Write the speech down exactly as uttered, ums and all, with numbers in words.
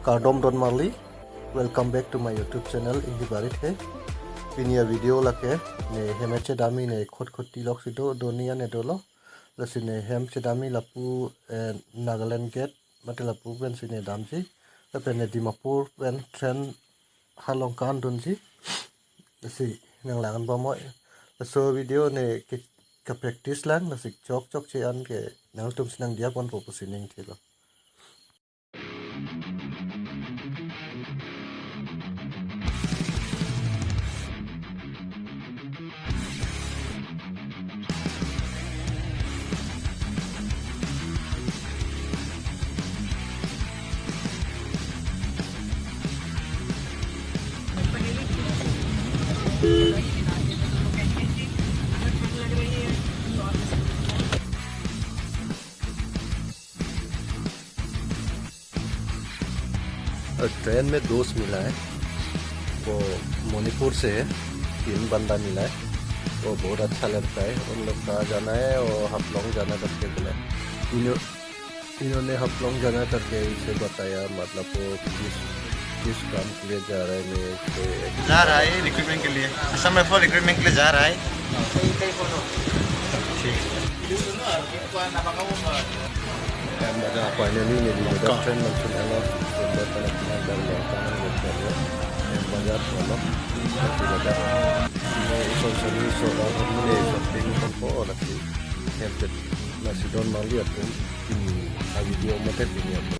Kardom don marli, welcome back to my YouTube channel, Ingdi Barit He. Pini a-video lake, ne hem chedamji ne Khatkhati lok si do, doni ane dolo. Lasi ne hem chedamji lapu, eh, Nagaland Gate, mate lapu pensi ne damji. Lapen ne Dimapur pen train halong ke-endunji. Lasi nanglang bomnoi. Laso video ne ke, ke-practice lang, lasi chokchok che-en ke nangtum si nangdiya ponpo pusi ning thilo. और ट्रेन में दोस्त मिला है, वो मणिपुर से है, तीन बंदा मिला है, वो बहुत अच्छा लगता है। उन लोग कहाँ जाना है, वो हाफलोंग जाना करके बोला है। इन्हों-, इन्होंने हाफलोंग जाना करके इसे बताया, मतलब वो किस, किस काम के लिए जा रहा है, मैं तो एक जा रहा है रिक्रूटमेंट के लिए, असम राइफल रिक्रूटमेंट के लिए जा रहा है। ठीक। Em bajar, finally, ne di bajar train langsung alo, sudah pada tinggal dari Langkawi, Em bajar alo, di bajar. Ini iso sari, iso, eh, ini shopping, shopping, lagi. Em, nasi don mali atau, hmm, a-video mate ini apa?